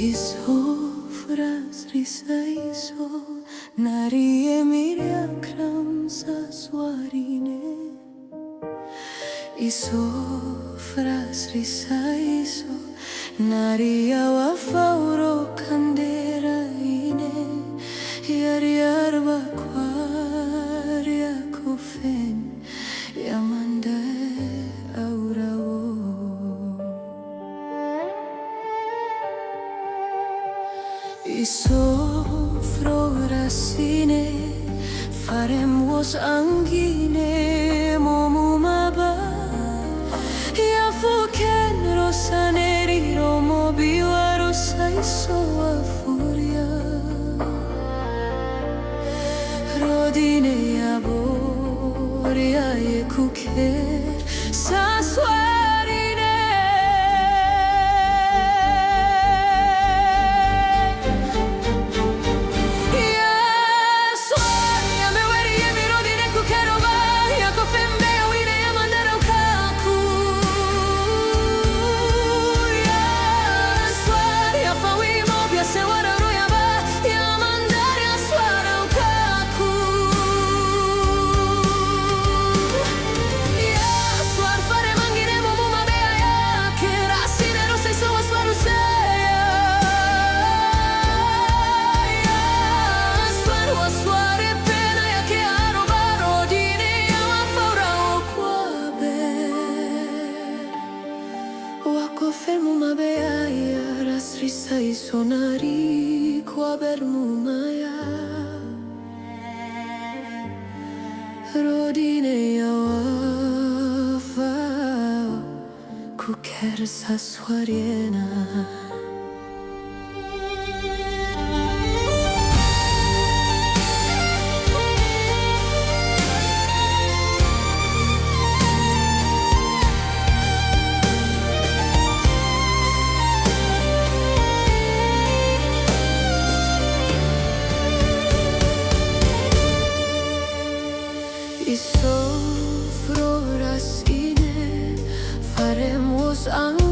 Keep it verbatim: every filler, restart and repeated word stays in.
Isofra sri saiso, nari emiria kram sa swarine. Isofra sri saiso, nari awa fauro kandera ine. Yar yar ba kwar ya kofen, ya manda aura wo. Isofro rasine, farem wos angine, momu maba. Ya foken rosa neri romo biwa rosa iso afuria. Rodine ya boria ye kuker sa swarine. Ya swar, ya me weri ye mi rodine kuker oba, ya kofen be ya wine ya mandara ukaku. Ya swar, ya fawi mo bia se wara ro ya ba, ya mandara swara ukaku. Ya swar fare mangine momu mabea ya kera sine ro saiso wa swaru seya. Ya swar wa sware pena ya ke aro ba rodine ya wa faura o kwa be. Wa kofen mu mabea ya rasri saiso nari kwa ber mu maya. Rodine ya wafa kuker sa swariena. Isofro rasine, farem wos ang